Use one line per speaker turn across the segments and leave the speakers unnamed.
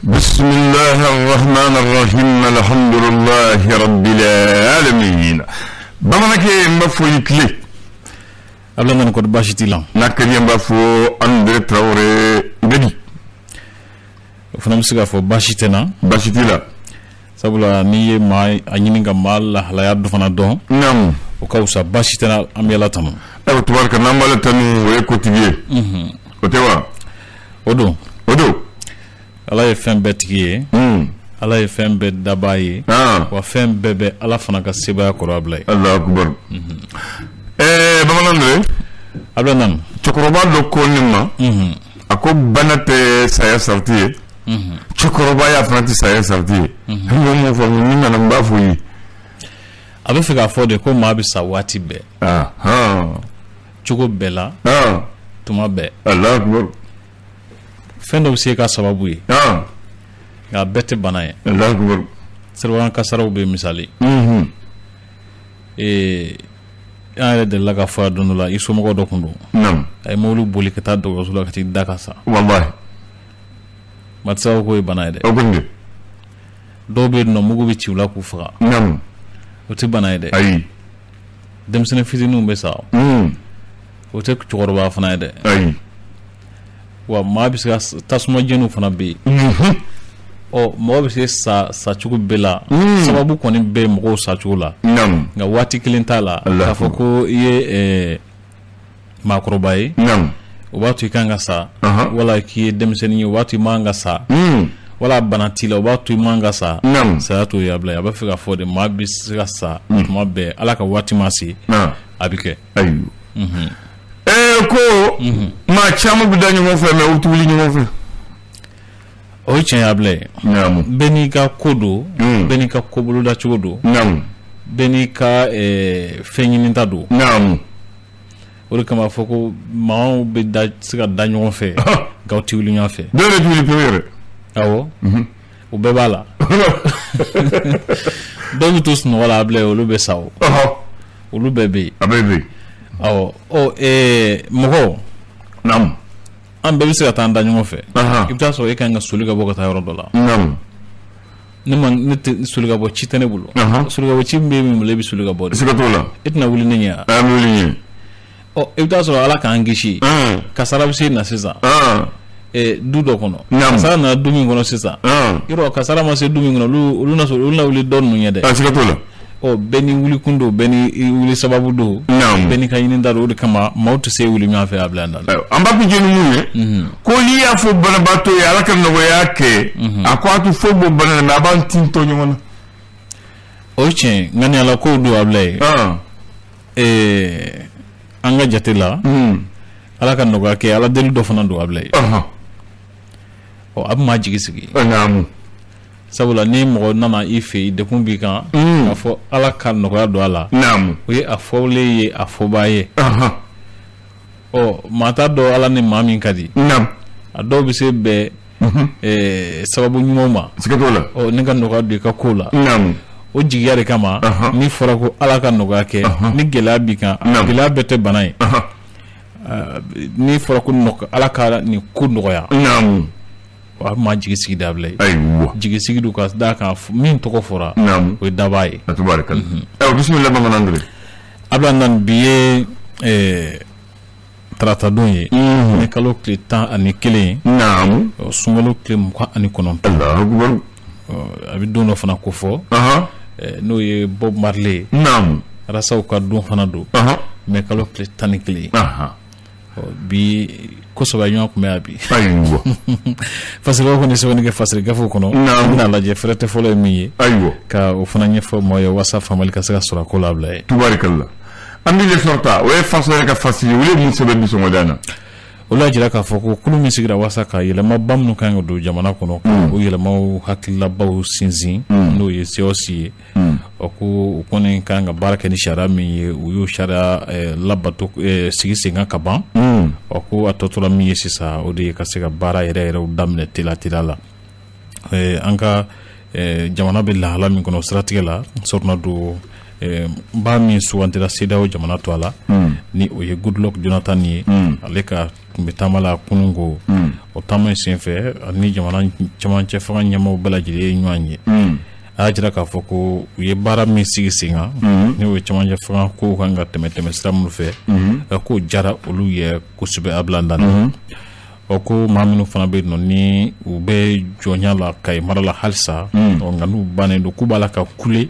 Bisimilahi rahman rahim, alhamdulilahi rabbil alamin. Bamanankɛ, n b'a fɔ i tile.
Abdoulaye Nane, kɔni baasi t'i la?
N'a ka di, n b'a fɔ Andre Traoré Ngadi.
O fana bɛ se k'a fɔ baasi tɛ n na.
Baasi t'i la.
Sabula n'i ye maa a ɲini ka maa lahalaya dɔ fana dɔn, o ka fisa. Baasi tɛ n na, an bɛ Ala tanu.
Ayiwa, tubarika, n'an b'ale tanu, o ye kotigi ye, o tɛ wa?
O don.
O don.
Ala ye fɛn bɛɛ tigi ye, Ala ye fɛn bɛɛ dabaa ye, wa fɛn bɛɛ bɛ Ala fana ka sebaaya kɔrɔ, Abulaye.
Alahu akubar. Bamanan Andre.
Abulaye Nane.
Cɛkɔrɔba dɔ ko ne ma, a ko bana tɛ saya sarati ye, cɛkɔrɔbaya fana tɛ saya sarati ye. N bɛ mun fɔ ni nana, n b'a fɔ i ye.
A bɛ fɛ k'a fɔ de ko maa bɛ sa waati bɛɛ, cogo bɛɛ la, tuma bɛɛ.
Alahu akubar.
Fɛn dɔ bɛ se ka sababu ye, nka a bɛɛ tɛ bana ye.
Alahu akubar.
Sirabakan kasaraw bɛ misali, an yɛrɛ delila ka fɔ don dɔ la, i somɔgɔ dɔ tun don, a ye mobili boli ka taa dɔgɔtɔrɔso la ka t'i da ka sa. Maa tɛ se k'o ye bana ye dɛ.
O kɔni de.
Dɔw bɛ yen nɔ, mugu bɛ ci u la k'u faga, o tɛ bana ye dɛ.
Ayi.
Denmisɛnnin fitininw bɛ sa, o tɛ cɛkɔrɔba fana ye dɛ.
Ayi.
Wa maa bɛ se ka tasuma jeniw fana bɛ yen. Ɔ, mɔgɔ bɛ se sa sacogo bɛɛ la. Sababu kɔni bɛ mɔgɔw sacogo la, nka waati kelen t'a la k'a fɔ ko i ye maakɔrɔba ye, o b'a to i kan ka sa, wala k'i ye denmisɛnnin ye, o b'a to i man ka sa, wala bana t'i la, o b'a to i man ka sa. Saya t'o ye, Abulaye. A b'a fɛ k'a fɔ de, maa bɛ se ka sa tuma bɛɛ, Ala ka waati ma se, a bɛ kɛ.
Ayiwa, ko maa caman bɛ da ɲɔgɔn fɛ, mais u tɛ wuli ɲɔgɔn fɛ.
O ye tiɲɛ ye, Abulaye. Bɛɛ n'i ka ko don, bɛɛ n'i ka ko boloda cogo don, bɛɛ n'i ka fɛn ɲinita don. O de kama fɔ ko maaw bɛ da se ka da ɲɔgɔn fɛ, nka u tɛ wuli ɲɔgɔn fɛ.
Dɔw yɛrɛ tɛ wuli pewu yɛrɛ.
Awɔ, o bɛɛ b'a la. Dɔw bɛ to sunɔgɔ la, Abulaye, olu bɛ sa o. Olu bɛɛ bɛ yen.
A bɛɛ bɛ yen.
Awɔ. Ɔ, mɔgɔ, an bɛɛ bɛ se ka taa an da ɲɔgɔn fɛ. I bɛ taa sɔrɔ e ka kan ka soli ka bɔ ka taa yɔrɔ dɔ la. Ne ma, ne tɛ soli ka bɔ ci tɛ ne bolo. Soli ka bɔ ci min bɛ min bolo, e bɛ soli ka bɔ de.
Siga t'o la.
E tɛna wuli ne ɲɛ wa?
An bɛ wuli ɲɛ.
Ɔ, i bɛ taa sɔrɔ, Ala k'an kisi, kasara bɛ se na sisan du dɔ kɔnɔ. Kasara nana du min kɔnɔ sisan, yɔrɔ kasara ma se du min kɔnɔ, olu na sɔrɔ olu na wuli dɔ ninnu ɲɛ dɛ.
Siga t'o la.
Ɔ, bɛɛ ni wuli kun don, bɛɛ ni wuli sababu don, bɛɛ n'i ka ɲinita don. O de kama maaw tɛ se wuli ɲɔgɔn fɛ, a bila yan.
An b'a kun ni mun ye, ko n'i y'a fɔ banabaatɔ ye Ala ka nɔgɔya kɛ, a ko a tɛ foyi bɔ bana na, mais a b'an tin tɔ ɲɔgɔn na.
O ye tiɲɛ ye, ŋaniyala kow don, Abulaye. An ka jate la, Ala ka nɔgɔya kɛ, Ala deli dɔ fana don, Abulaye. Ɔ, a bɛ maa jigi sigi. Sabula ni mɔgɔ nana i fɛ yen, degun b'i kan, k'a fɔ Ala ka nɔgɔya don a la, o ye a fɔlen ye, a fɔbaa ye. Ɔ, maa t'a dɔn Ala ni maa min ka di. A dɔw bɛ se bɛn sababu ɲumanw ma.
Siga t'o la.
Ɔ, ne ka nɔgɔya don i ka ko la, o jigiya de kama n'i fɔra ko Ala ka nɔgɔya kɛ, ni gɛlɛya b'i kan, gɛlɛya bɛɛ tɛ bana ye, n'i fɔra ko Ala ka nin ko nɔgɔya, a bɛ maa jigi sigi da, Abulaye.
Ayiwa.
Jigi sigi don ka d'a kan min tɔgɔ fɔra, o ye dabaa ye.
Tabarikala. Ayiwa, bisimila, Bamanan Andre.
Abulaye Nane, bi ye taratadon ye, ni kalo tile 11, sunkalo tile 29.
Alahu akubar.
A bɛ don dɔ fana ko fɔ, n'o ye Bob Marley ye. Rastaw ka don fana don, mɛ kalo tile 11. Bi ko saba ɲɔgɔn tun bɛ yan bi.
Ayiwa.
Fasiribaw kɔni sɛbɛnni kɛ fasiri gafew kɔnɔ, an bɛna lajɛ fɛrɛ tɛ fɔlɔ ye min ye, ka o fana ɲɛfɔ maaw ye walasa faamuyali ka se ka sɔrɔ a ko la, Abulaye.
Tubarikala. An bɛ sɔrɔ ta, o ye faso yɛrɛ ka fasiri, olu ye mun sɛbɛn bi sɔgɔmada in na?
Olu y'a jira k'a fɔ ko kulu min sigira walasa ka yɛlɛmaba minnu kan ka don jamana kɔnɔ, o yɛlɛmaw hakililabaw sinsin, n'o ye CEDEAO ye. Ɔ, ko u kɔni kan ka baara kɛ ni sariya min ye, u y'o sariya labato sigi sen kan ka ban. Ɔ, ko a tɔ tora min ye sisan, o de ye ka se ka baara yɛrɛ yɛrɛw daminɛ teliya teliya la. An ka jamana bɛ lahala min kɔnɔ, siratigɛ la, sɔrɔna don Ba min sugantira CEDEAO jamana to a la ni o ye Goodluck Jonathan ye, ale ka tun bɛ taama la kunun ko o taama in senfɛ ani jamana cɛmancɛ fanga ɲɛmaaw bɛɛ lajɛlen ye ɲɔgɔn ye. A y'a jira k'a fɔ ko u ye baara min sigi sen kan, n'o ye cɛmancɛ fanga kow kan ka tɛmɛ sira minnu fɛ, k'o diyara olu ye kosɛbɛ Abdoulaye Dane. Ɔ ko maa minnu fana bɛ yen nɔ ni u bɛ jɔnya la Kayi mara la halisa, nka n'u bannen don k'u b'a la ka kule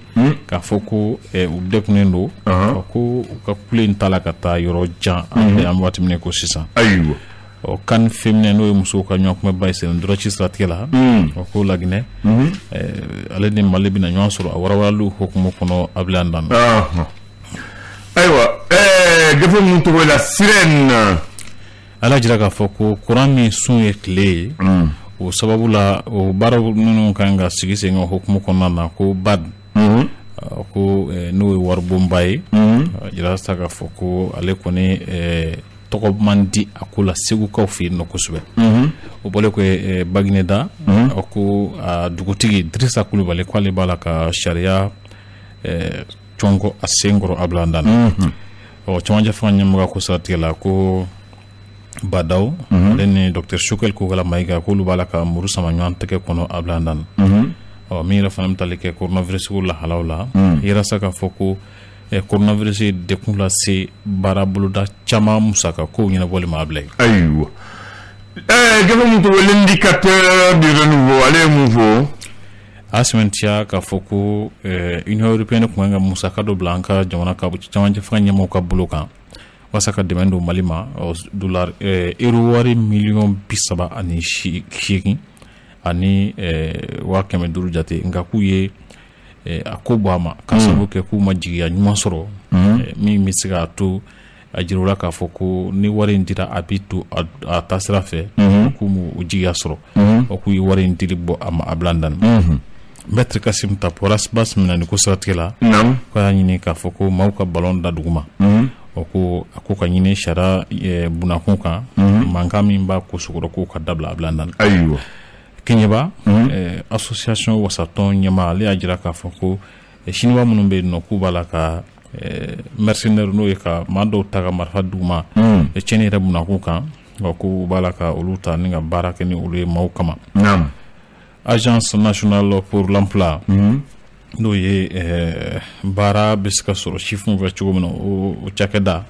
k'a fɔ ko u degunnen don, ko u ka kule in t'a la ka taa yɔrɔ jan an bɛ waati min ko sisan.
Ayiwa.
Ɔ CAN féminin n'o ye musow ka ɲɔgɔnkunbɛnba ye sen dɔrɔci siratigɛ la, ɔ ko Laginɛ ale ni Mali bɛna ɲɔgɔn sɔrɔ a warawalaliw hukumu kɔnɔ Abdoulaye Dane.
Ayiwa, gafe min tɔgɔ la Sirène.
Ala jira k'a fɔ ko kuran min sun ye tile ye, o sababu la o baara minnu kan ka sigi sen kan hukumu kɔnɔna na ko BAD, ko n'o ye waribonba ye, jira sa k'a fɔ ko ale kɔni tɔgɔ man di a ko la Segukaw fɛ yen nɔ kosɛbɛ. O bɔlen ko Bagineda, ko dugutigi Dirisa Kulubali k'ale b'a la ka sariya cɔngɔ a sen kɔrɔ Abdoulaye Dane. Ɔ cɛmancɛ fanga ɲɛmɔgɔ ko siratigɛ la ko Badaw ale ni Dr Choguel Kokalla Maïga k'olu b'a la ka muru sama ɲɔgɔn tɛgɛ kɔnɔ Abdoulaye Dane. Ɔ min yɛrɛ fana bɛ tali kɛ coronavirus lahalaw la, yalasa k'a fɔ ko coronavirus ye degun lase baara boloda caman musaka kow ɲɛnabɔli ma Abdoulaye.
Ayiwa, gafe min tɔgɔ l'Indicateur du Renouveau, ale ye mun fɔ?
A sɛmɛntiya k'a fɔ ko Union européenne tun kan ka musaka dɔ bila an ka jamana ka cɛmancɛ fanga ɲɛmaaw ka bolo kan walasa ka dɛmɛ don Mali ma, dollar euro wari miliyɔn 38 ani 500 jate, nka k'u ye a ko bɔ a ma ka sababu kɛ k'u ma jigiya ɲuman sɔrɔ min bɛ se k'a to a jira u la k'a fɔ ko ni wari in dira a bɛ to a taasira fɛ, k'u m'u jigiya sɔrɔ, o k'u ye wari in dili bɔ a ma Abdoulaye Dane. Maître Kassim Tapo Ras Bath minɛ ni ko siratigɛ la, k'a y'a ɲini k'a fɔ ko maaw ka ballon da duguma, o ko a ko ka ɲini sariya bunakun kan, mankan min b'a ko sokɔrɔ k'o ka dabila Abdoulaye Dane.
Ayiwa.
Keɲeba association wasatɔn ɲɛmaa ale y'a jira k'a fɔ ko siniwa minnu bɛ yen nɔ k'u b'a la ka mercenaire n'o ye ka maa dɔw ta ka marifa d'u ma tiɲɛni yɛrɛ bunakun kan, k'u b'a la ka olu ta ni ka baara kɛ ni olu ye maaw kama. Agence nationale pour l'emploi n'o ye baara bɛ se ka sɔrɔ sifinw fɛ cogo min na, o cakɛda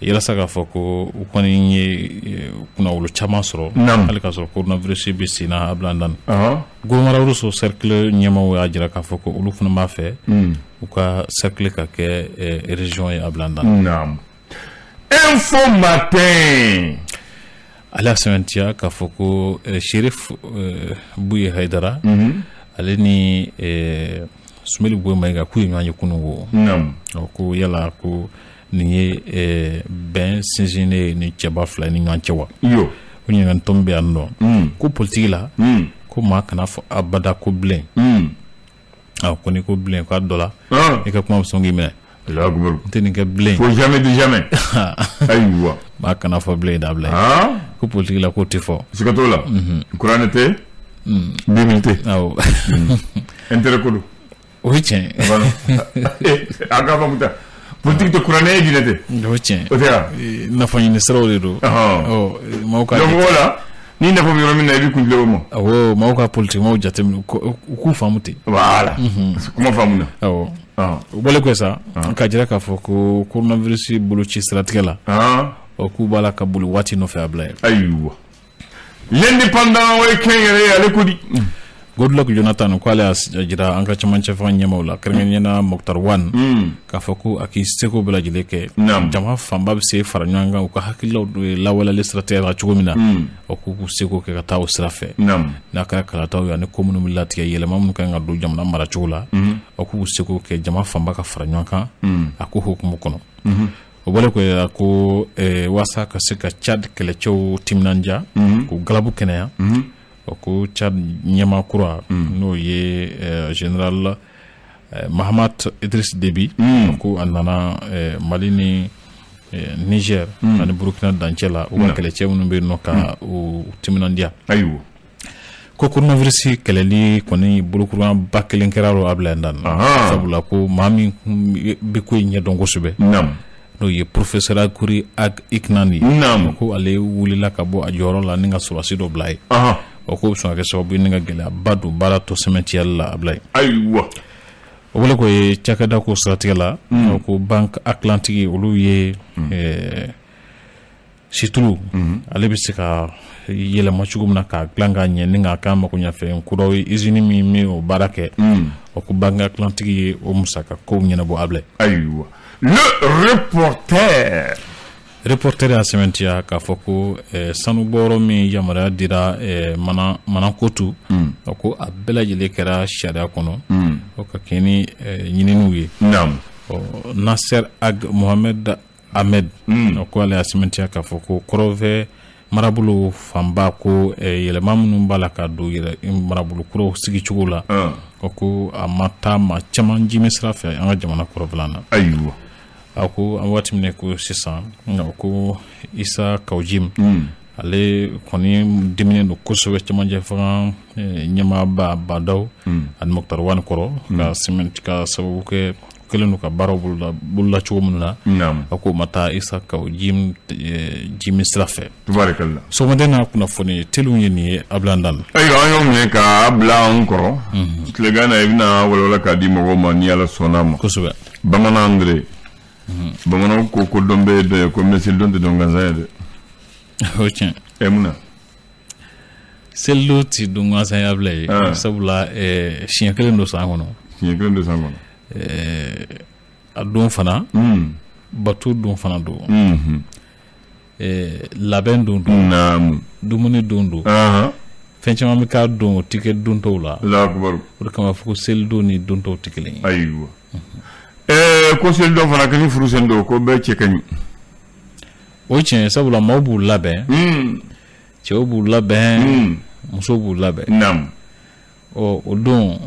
yalasa k'a fɔ ko u kɔni ye kunnawolo caman sɔrɔ hali k'a sɔrɔ coronavirus bɛ sen na Abdoulaye Dane. Gouvernement cercle ɲɛmaaw y'a jira k'a fɔ ko olu fana b'a fɛ u ka cercle ka kɛ région ye Abdoulaye Dane.
Naam. Info Matin.
Ale y'a sɛmɛntiya k'a fɔ ko Chérif Bouye Haidara ale ni Soumeylou Boubèye Maïga k'u ye ɲɔgɔn ye kunun ko. Ko yala ko nin ye bɛn sinsinnen ye ni cɛba fila ni ɲɔgɔn cɛ wa? O ɲininkali tɔn bɛ yan nɔ. Ko politiki la, ko maa kana fɔ abada ko bilen. Ko n'i ko bilen k'a dɔ la, i ka kuma bɛ sɔn k'i minɛ. N tɛ nin kɛ bilen.
Faut jamais dire jamais. Ayiwa.
Maa kana fɔ bilen dabila. Ko politiki la k'o tɛ fɔ.
Siga t'o la. Kuranɛ tɛ. Bible tɛ.
Awɔ.
Intérêt ko don.
O ye tiɲɛ.
A ka faamu ta. Politique tɛ kuranɛ ye jinɛ tɛ.
O ye tiɲɛ.
O tɛ wa?
Nafa ɲini siraw de don. Maaw ka.
Donc o la ni nafa bɛ yɔrɔ min na i bɛ kun tilen o ma.
Awɔ, maaw ka politique maaw jateminɛ u k'u faamu ten.
Voilà. Kuma faamu na.
Awɔ. O bɔlen kɔfɛ sa, k'a jira k'a fɔ ko coronavirus boloci siratigɛ la, o k'u b'a la ka boli waati nɔfɛ a bila ye.
Ayiwa. L'Indépendant o ye kɛnyɛrɛye ale ko di.
Goodluck Jonathan k'ale y'a jira an ka cɛmancɛ fanga ɲɛmaaw la kɛrɛnkɛrɛnnenya la Moctar Ouane, k'a fɔ ko a k'i seko bɛɛ lajɛlen kɛ jama fanba bɛ se fara ɲɔgɔn kan u ka hakililaw lawaleyali siratigɛ la cogo min na, o k'u k'u seko kɛ ka taa o sira fɛ, n'a kɛra kalataw ye ani ko minnu bɛ latigɛ yɛlɛma minnu kan ka don jamana maracogo la, o k'u seko kɛ jama fanba ka fara ɲɔgɔn kan a ko hukumu kɔnɔ. O bɔlen kɔfɛ ko walasa ka se ka Tchad kɛlɛcɛw timinandiya k'u galabu kɛnɛya, o ko Tchad ɲɛmaa kura n'o ye général Mahamat Idriss Déby, ko a nana Mali ni Niger ani Burkina dancɛ la u ka kɛlɛcɛ minnu bɛ yen nɔ ka u timinandiya.
Ayiwa.
Ko coronavirus kɛlɛli kɔni bolokuruba kelen kɛra o Ablaye Dan sabula ko maa min bɛ ko in ɲɛdɔn kosɛbɛ n'o ye professeur Akouri Ag Ignani ko ale wulila ka bɔ a jɔyɔrɔ la ni ka sɔrɔdasi dɔ bila yen o ko bɛ sɔn ka kɛ sababu ye ni ka gɛlɛyaba don baara tɔ sɛmɛntiyali la Ablaye.
Ayiwa
o wele ko ye cakɛda ko siratigɛ la ko Banque Atlantique olu ye situlu ale bɛ se ka yɛlɛma cogo min na k'a dilan ka ɲɛ ni k'a k'a mako ɲɛfɛn kuraw ye usine min o baara kɛ o ko Banque Atlantique ye o musaka kow ɲɛnabɔ Ablaye.
Ayiwa le reporter
y'a sɛmɛntiya k'a fɔ ko sanubɔyɔrɔ min yamaruya dira Manakotu ko a bɛɛ lajɛlen kɛra sariya kɔnɔ o ka kɛ ni ɲininiw ye. Nasser Ag Mohamed Ahmed ko ale y'a sɛmɛntiya k'a fɔ ko kɔrɔfɛ marabolo fanba ko yɛlɛma minnu b'a la ka don yɛrɛ marabolo kuraw sigicogo la ko a ma taa maa caman jimi sira fɛ an ka jamana kɔrɔfɛla na.
Ayiwa
a ko an waati min ko sisan ko Issa Kaou Djim ale kɔni diminen don kosɛbɛ cɛmancɛ fanga ɲɛmaaba Badaw ani Moctar Ouane kɔrɔ ka sɛmɛnti ka sababu kɛ kɛlen don ka baaraw boloda cogo minnu na a ko ma taa Issa Kaou Djim sira fɛ.
Tubaarikala
sɔgɔmada na kunnafoni teliw ye nin ye Ablaye Dan.
Ayiwa an y'o minɛ k'a bila an kɔrɔ tilegan na i bɛna walawala k'a di mɔgɔw ma ni Ala sɔnna a ma.
Kosɛbɛ.
Bamanan Andre bamananw ko dɔn bɛ dɔn ye ko mais selidon tɛ dɔn gansan ye dɛ.
O tiɲɛ.
Ɛ mun na?
Selidon tɛ dɔn gansan ye Ablaye sabula siɲɛ kelen don san kɔnɔ.
Siɲɛ kelen don san kɔnɔ.
A don fana bato don fana don labɛn don don dumuni don don fɛn caman bɛ k'a don o tɛ kɛ don tɔw la. O de kama fɔ ko selidon ni don tɔw tɛ kelen ye.
Ayiwa ko selidon fana kɛ ni furusen don ko bɛɛ cɛ ka ɲi.
O tiɲɛ sabula maaw b'u labɛn cɛw b'u labɛn musow b'u labɛn. Ɔ o don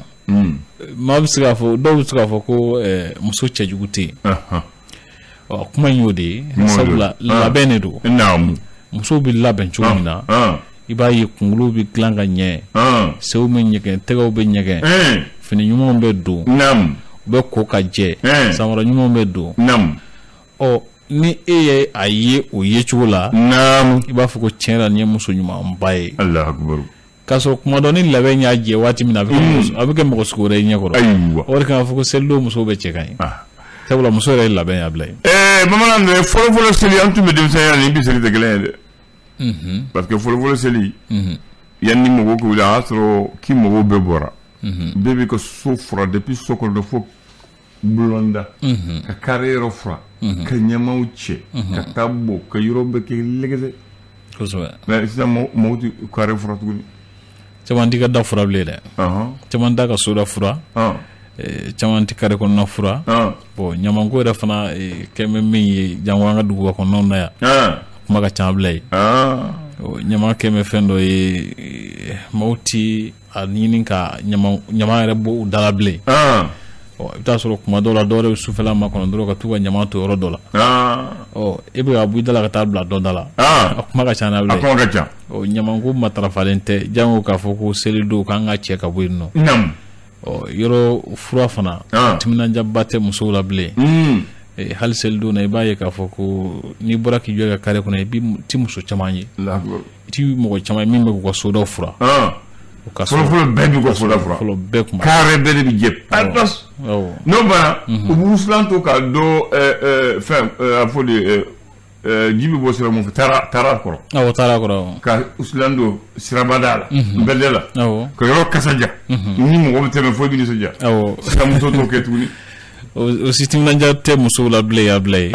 maa bɛ se k'a fɔ dɔw bɛ se k'a fɔ ko muso cɛjugu tɛ yen. Ɔ kuma in y'o de ye sabula labɛn de don. Musow bɛ labɛn cogo min na i b'a ye kunkolo bɛ dilan ka ɲɛ senw bɛ ɲɛgɛn tɛgɛw bɛ ɲɛgɛn fini ɲumanw bɛ don u bɛ ko ka jɛ samara ɲumanw bɛ don. Ɔ ni e ye a ye o ye cogo la i b'a fɔ ko tiɲɛ la nin ye muso ɲumanba ye. K'a sɔrɔ kuma dɔ ni labɛn y'a jɛ waati min na a bɛ kɛ mɔgɔ sugu wɛrɛ ye ɲɛkɔrɔ.
Ayiwa
o de kama fɔ ko selidon musow bɛ cɛ ka ɲi sabula muso yɛrɛ ye labɛn y'a bila yen.
Bamanan dɛ fɔlɔfɔlɔ seli an tun bɛ denmisɛnya ni bi seli tɛ kelen ye dɛ. Parce que fɔlɔfɔlɔ seli yanni mɔgɔw ka wuli a y'a sɔrɔ k'i mɔgɔw bɛɛ bɔra. Bɛɛ b'i ka so fura depuis so kɔnɔ fo bulonda ka carré yɔrɔ fura ka ɲamaw cɛ ka taa bɔ ka yɔrɔ bɛɛ kɛ lɛgɛsɛ.
Kosɛbɛ.
Mais sisan mɔgɔw tɛ carré fura tuguni.
Caman t'i ka da fura bilen dɛ. Caman t'a ka soda fura. Caman tɛ carré kɔnɔna fura. Bon ɲamanko yɛrɛ fana kɛn bɛ min ye jango an ka duguba kɔnɔnaw na yan. Kuma ka ca Ablaye. Ɲaman kɛn bɛ fɛn dɔ ye maaw ti a ɲini ka ɲaman yɛrɛ bɔ u da la bilen. I bɛ taa sɔrɔ kuma dɔw la dɔw yɛrɛ bɛ sufɛla makɔnɔ dɔrɔn ka t'u ka ɲaman to yɔrɔ dɔ la. E bɛ ka bɔ i da la ka taa bila dɔ da la. A kuma ka ca n'a bilen.
A kuma ka ca.
Ɲamanko matarafalen tɛ jango k'a fɔ ko selidon k'an ka cɛ ka bɔ yen nɔ. Yɔrɔ fura fana timinandiyaba tɛ musow la bilen. Hali selidon na i b'a ye k'a fɔ ko n'i bɔra k'i jɔ i ka carré kɔnɔ i ti muso caman ye. I ti mɔgɔ caman ye min bɛ k'u ka sodaw fura.
Fɔlɔfɔlɔ bɛɛ b'u ka soda fura.
Fɔlɔ bɛɛ kun b'a.
Carré bɛɛ de bɛ jɛ patas. N'o banna u bɛ wusulan to ka dɔ fɛn a fɔ de ji bɛ bɔ sira mun fɛ taara kɔrɔ.
Awɔ taara kɔrɔ.
Ka wusulan don sirabada la. Bɛlɛ la. Ka yɔrɔ kasa ja. Ni mɔgɔ bɛ tɛmɛ fo i bɛ nisɔndiya.
Awɔ.
Sisan muso t'o kɛ tuguni.
O si timinandiya tɛ musow la bilen Ablaye.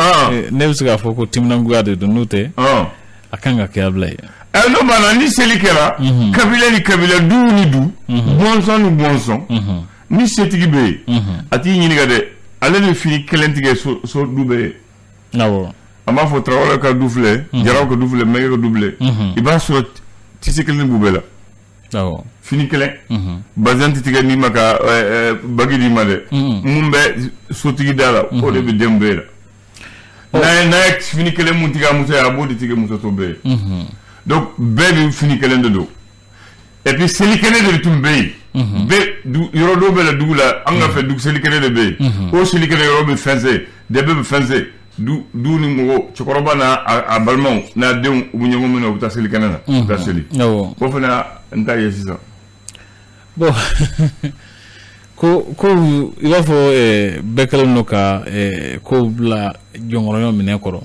Ne bɛ se k'a fɔ ko timinangoya de don n'o tɛ. A kan ka kɛ Ablaye.
N'o banna ni seli kɛra kabila ni kabila du ni du bɔnsɔn ni bɔnsɔn ni setigi bɛ yen a t'i ɲininka dɛ ale bɛ fini kelen tigɛ so du bɛɛ ye.
Awɔ.
An b'a fɔ Tarawele ka du filɛ Jaraw ka du filɛ Mɛkɛ ka du filɛ i b'a sɔrɔ tisi kelen b'u bɛɛ la.
Awɔ.
Fini kelen bazɛn tɛ tigɛ n'i ma ka bagi d'i ma dɛ mun bɛ sotigi da la o de bɛ den bɛɛ la. N'a ye fini kelen mun tigɛ a muso ye a b'o de tigɛ muso tɔ bɛɛ ye. Donc bɛɛ bɛ fini kelen de don. Et puis selikɛnɛ de tun bɛ yen. Bɛɛ yɔrɔ dɔw bɛ la dugu la, an ka fɛ dugu selikɛnɛ de bɛ yen. O selikɛnɛ yɔrɔ bɛ fɛnsɛ, dɛbɛ bɛ fɛnsɛ. Du ni mɔgɔ cɛkɔrɔba n'a a balimaw n'a denw u bɛ ɲɔgɔn minɛ, u bɛ taa selikɛnɛ na, u bɛ taa seli. O fana n t'a ye sisan.
Bon, ko i b'a fɔ bɛɛ kɛlen don ka kow bila jɔnkɔrɔɲɔ minɛ kɔrɔ.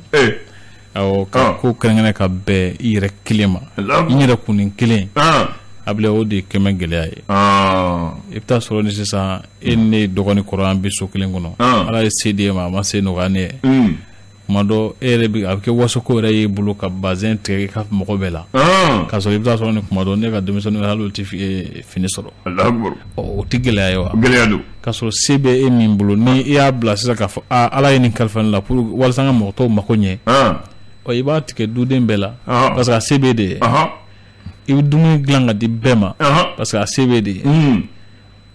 Awɔ, ka ko kɛrɛnkɛrɛn ka bɛn i yɛrɛ kelen ma, i yɛrɛ kunnin kelen. A bila o de ye kɛmɛ gɛlɛya ye. I bɛ taa sɔrɔ ni sisan e ni ne dɔgɔnin kɔrɔ an bɛ so kelen kɔnɔ. Ala ye se di e ma, a ma se nɔgɔya ne ye. Tuma dɔ e yɛrɛ bɛ a bɛ kɛ wasoko yɛrɛ y'i bolo ka bazɛn tigɛ i ka mɔgɔ bɛɛ la. K'a sɔrɔ i bɛ taa sɔrɔ ni kuma dɔ ne ka denmisɛnninw hali olu tɛ fini sɔrɔ. O tɛ gɛlɛya ye wa?
Gɛlɛya don.
K'a sɔrɔ se bɛ e min bolo ni i y'a bila sisan k'a fɔ aa Ala ye nin kalifa ne la pour walasa n ka mɔgɔ tɔw mako ɲɛ. Ɔ i b'a tigɛ duden bɛɛ la. Parce que a se bɛ de ye. I bɛ dumuni dilan ka di bɛɛ ma. Parce que a se bɛ de ye.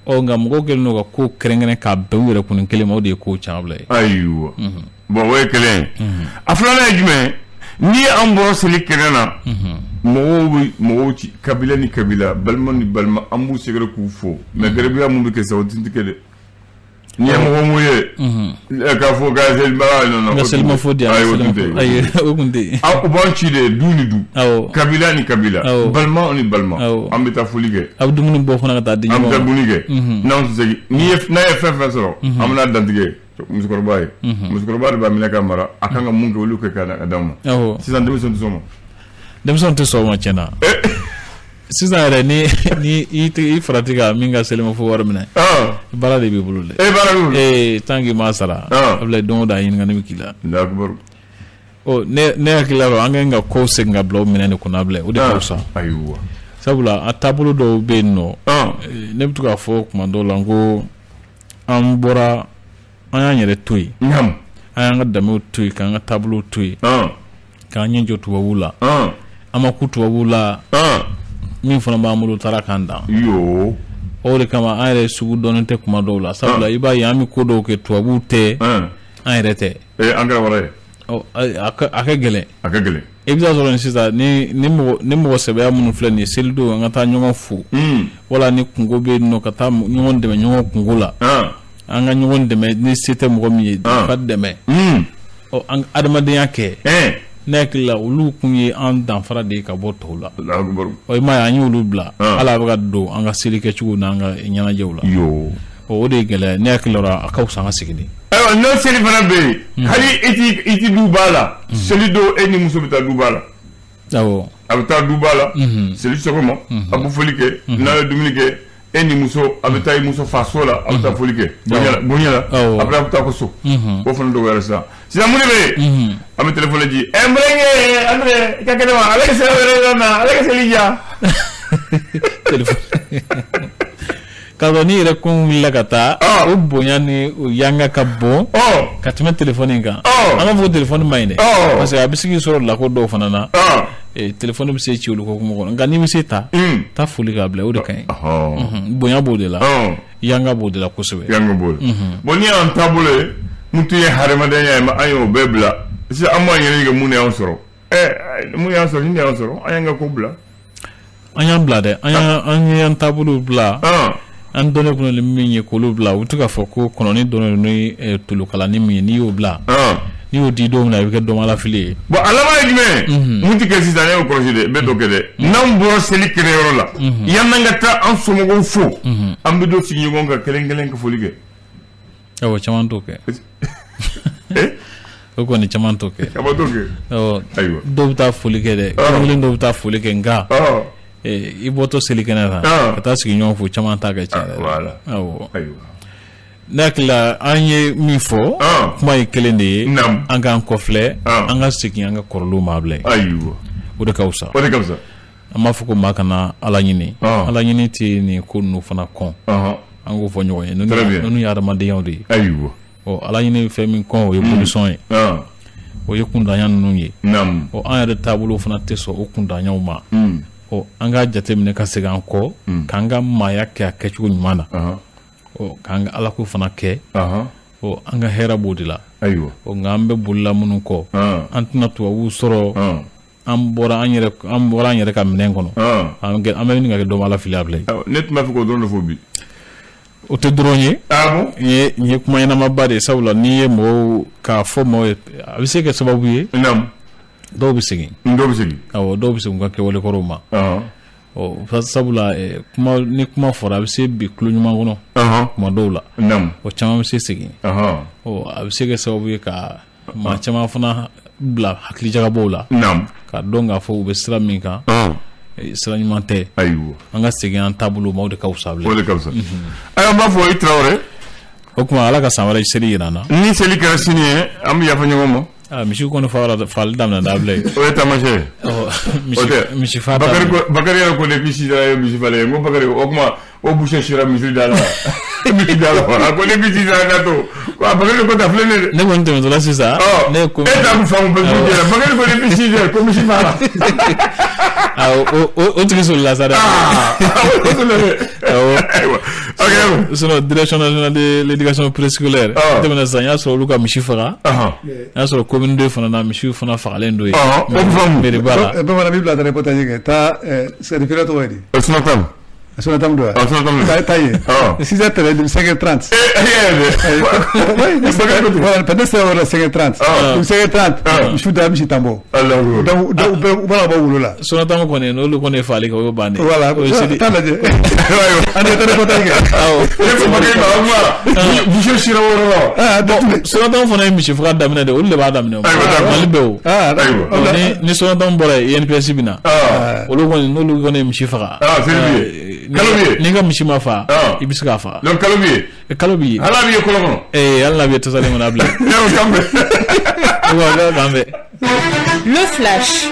Ɔ nka mɔgɔw kɛlen don ka ko kɛrɛnkɛrɛn k'a bɛn u yɛrɛ kunni kelen ma, o de ye ko caman bila ye.
Ayiwa. Bon, o ye kelen ye. A filanan ye jumɛn? Ni an bɔra seli kɛnɛ na, mɔgɔw bɛ mɔgɔw ci, kabila ni kabila, balima ni balima, an b'u sɛgɛrɛ k'u fo. Mais garibuya mun bɛ kɛ sisan, o tɛ kɛ dɛ. N'i ye mɔgɔ mun ye k'a fɔ k'a selibaga nana,
ka selima fo di yan,
ayi o tun tɛ yen.
Ayi o tun tɛ yen.
U b'an ci de du ni du, kabila ni kabila, balima ni balima, an bɛ taa foli kɛ.
A bɛ dumuni bɔ fana ka taa di ɲɔgɔn ma.
An bɛ taa dumuni kɛ. N'an tɛ segin, n'a ye fɛn fɛn sɔrɔ, an bɛna dantigɛ musokɔrɔba ye. Musokɔrɔba de b'a minɛ ka mara, a kan ka mun kɛ olu kɛ ka d'anw ma. Sisan denmisɛnw tɛ sɔn o ma.
Denmisɛnw tɛ sɔn o ma tiɲɛ na. Sisan yɛrɛ ni i farati ka min ka selima fo wari minɛ, baara de b'i bolo dɛ.
Baara b'i bolo.
Tant que m'a sara, a bila don o don a ɲininkali bɛ k'i la. Ɔ ne hakili la an ka kan ka kow segin ka bila o minɛn de kɔnɔ a bila o de ka fisa.
Ayiwa.
Sabula a taabolo dɔw bɛ yen nɔ. Ne bɛ to k'a fɔ kuma dɔw la n ko an bɔra an y'an yɛrɛ to yen. An y'an ka danbew to yen, k'an ka taabolow to yen. K'an ɲɛ jɔ tubabuw la. An ma ku tubabuw la. Min fana b'an bolo taara k'an dan. O de kama an yɛrɛ sugu dɔnnen tɛ kuma dɔw la. Sabula i b'a ye an bɛ ko dɔw kɛ tubabuw tɛ, an yɛrɛ tɛ.
An kɛra wara ye.
A ka gɛlɛn.
A ka gɛlɛn.
I bɛ taa sɔrɔ nin sisan ni mɔgɔ sɛbɛya minnu filɛ nin ye selidon an ka taa ɲɔgɔn fo. Wala ni kungo bɛ yen nɔ ka taa ɲɔgɔn dɛmɛ ɲɔgɔn kungo la. An ka ɲɔgɔn dɛmɛ ni se tɛ mɔgɔ min ye ka dɛmɛ. Ɔ an adamadenya kɛ. Ne hakili la olu kun ye an danfara de ye ka bɔ tɔw la. Ɔ i m'a ye an y'olu bila. Hali a bɛ ka don an ka seli kɛcogo n'an ka ɲɛnajɛw la. Ɔ o de ye gɛlɛya ne hakili la a ka fisa an ka segin de.
Ayiwa n'o seli fana bɛ yen, hali i ti duba la, seli don e ni muso bɛ taa duba la.
Awɔ.
A bɛ taa duba la, seli sɔgɔma, a bɛ foli kɛ, n'a ye dumuni kɛ, e ni muso a bɛ taa i muso faso la, a bɛ taa foli kɛ bonya la, après a bɛ taa ko so. O fana dɔgɔyara sisan. Sisan mun de bɛ yen? An bɛ telefɔni ci. N balimakɛ Andre i ka kɛnɛ wa? Ale ka seli wɛrɛ na, ale ka seli diya.
K'a sɔrɔ n'i yɛrɛ kun wulila ka taa, o bonya ni o yanga ka bon ka tɛmɛ telefɔni kan. An b'a fɔ ko telefɔni man ɲi dɛ. Parce que a bɛ se k'i sɔrɔ lako dɔw fana na. Telefɔni bɛ se ci olu ko kuma kɔnɔ, nka n'i bɛ se ta, taa foli k'a bila, o de ka ɲi. Bonya b'o de la. Yanga b'o de la kosɛbɛ.
Yanga b'o de la. Bon n'i y'an taabolo ye, mun tun ye hadamadenya ye, an y'o bɛɛ bila. Sisan an b'an yɛrɛ ɲininka mun de y'an sɔrɔ. Mun y'an sɔrɔ, nin de y'an sɔrɔ, an y'an ka ko bila.
An y'an bila dɛ, an y'an taabolo bila. An dɔnnen kun ni min ye k'olu bila, u bɛ to k'a fɔ ko kɔnɔni dɔnnen ni tolokalani min ye, n'i y'o bila. N'i y'o di don min na, i bɛ kɛ dɔnbalafili ye.
Bon a laban ye jumɛn ye? Mun tɛ kɛ sisan, ne y'o kɔlɔsi dɛ, n bɛ dɔ kɛ dɛ. N'an bɔra seli kɛnɛyɔrɔ la, yan'an ka taa an somɔgɔw fo, an bɛ dɔ sigi ɲɔgɔn kan kelen kelen ka foli kɛ.
Awɔ, caman t'o kɛ. O kɔni caman t'o kɛ.
Caman t'o kɛ. Ayiwa.
Dɔw bɛ taa foli kɛ dɛ, kelen dɔw bɛ taa foli kɛ, nka i bɔtɔ seli kɛnɛ kan, ka taa sigi ɲɔgɔn fo, caman t'a kɛ tiɲɛ yɛrɛ. Awɔ. Ne hakili la an ye min fɔ, kuma ye kelen de ye, an k'an kɔfilɛ, an ka segin an ka kɔrɔlenw ma bila.
Ayiwa.
O de ka fisa.
O de ka fisa.
An b'a fɔ ko maa kana Ala ɲini. Ala ɲini tɛ nin ko ninnu fana kɔn. An k'o fɔ ɲɔgɔn ye. Ninnu ye adamadenya de ye.
Ayiwa.
Ɔ Ala ɲini fɛn min kɔn, o ye bolisɔn ye. O ye kundanya ninnu ye. Ɔ an yɛrɛ taabolo fana tɛ sɔn o kundanyaw ma. Ɔ an k'a jateminɛ ka segin an kɔ, k'an ka maaya kɛ a kɛcogo ɲuman na. Ɔ k'an ka alako fana kɛ. Ɔ an ka hɛrɛ b'o de la.
Ayiwa.
Ɔ nka an bɛ bolila minnu kɔ, an tɛna tubabuw sɔrɔ. An bɔra an yɛrɛ ka minɛn kɔnɔ, an bɛ ɲini ka kɛ dɔ la fili a bilen.
Ne tun b'a fɛ k'o dɔrɔn de fɔ bi.
O tɛ dɔrɔn ye. Nin ye kuma ɲɛnamaba de ye, sabula n'i ye mɔgɔw k'a fɔ mɔgɔw ye, a bɛ se ka kɛ sababu ye. Dɔw bɛ segin. Awɔ, dɔw bɛ segin u ka kɛwale kɔrɔw ma. Ɔ, sabula kuma ni kuma fɔra, a bɛ se bi tulo ɲuman kɔnɔ. Kuma dɔw la. O caman bɛ se segin. Ɔ, a bɛ se kɛ sababu ye ka maa caman fana bila hakilijagabɔw la. Ka dɔn k'a fɔ u bɛ sira min kan. Sira ɲuman tɛ.
Ayiwa.
An ka segin an taabolo ma, o de ka fisa bilen.
O de ka fisa. Ayiwa, an b'a fɔ i Tarawele.
O tuma Ala ka san wɛrɛ seli jira an na.
Ni seli kɛra sini ye, an bɛ yafa ɲɔgɔn ma.
Ah, misi kɔni fagali daminɛ da bilen.
O ye taamasiyɛn ye.
Misi fa daminɛ.
Bakari yɛrɛ ko depuis 6 heures ye misi falen ye. N ko Bakari, o tuma o boucher sera misiri da la. Misiri da la. A ko depuis 6 heures ka to. Ko a Bakari ko ta filɛ nin ye dɛ.
Ne kɔni tɛmɛtɔla sisan.
Ne ko e t'a faamu parce que jɛra. Bakari ko depuis 6 heures ko misi fara.
O tigi solila sa dɛ.
O solila dɛ.
Awɔ.
Ayiwa. Ok.
Sinon, direction nationale de l'éducation préscolaire. Tɛmɛna sisan, n y'a sɔrɔ olu ka misi faga. N y'a sɔrɔ commune 2 fana na, misiw fana fagalen don yen.
O faamu.
Mairie ba la.
Bamanan b'i bila reportage kɛ taa sɛnɛfɛrɛ tɔgɔ ye di.
Sonatam.
Sonatam don wa?
Sonatam.
Taa yen. 6h30 5h30.
Voilà,
peut-être c'est 5h30. 5h30. Misiw da misi tan bɔ. Donc u b'a bɔ wolo la.
Sonatam kɔni n'olu kɔni ye fagali kɛ, o y'o bannen.
Voilà, taa lajɛ. An tɛ reportage kɛ.
Awɔ.
Ne ko Bakari ma, o tuma misiw sira o yɔrɔ la wa?
Bon, Sonatam fana ye misi faga daminɛ de, olu de b'a daminɛ. Mali bɛɛ o. Ni Sonatam bɔra yen, INPS bɛ na. Olu kɔni n'olu kɔni ye misi faga.
Kalo b'i ye.
N'i ka misi ma fa, i bɛ se k'a faga.
Donc kalo b'i ye.
Kalo b'i ye.
Hali n'a b'i ye kɔlɔn kɔnɔ.
Hali n'a b'i ye tasalen kɔnɔ a bila.
Yɔrɔ kan bɛn.
Kan bɛn.
Le flash.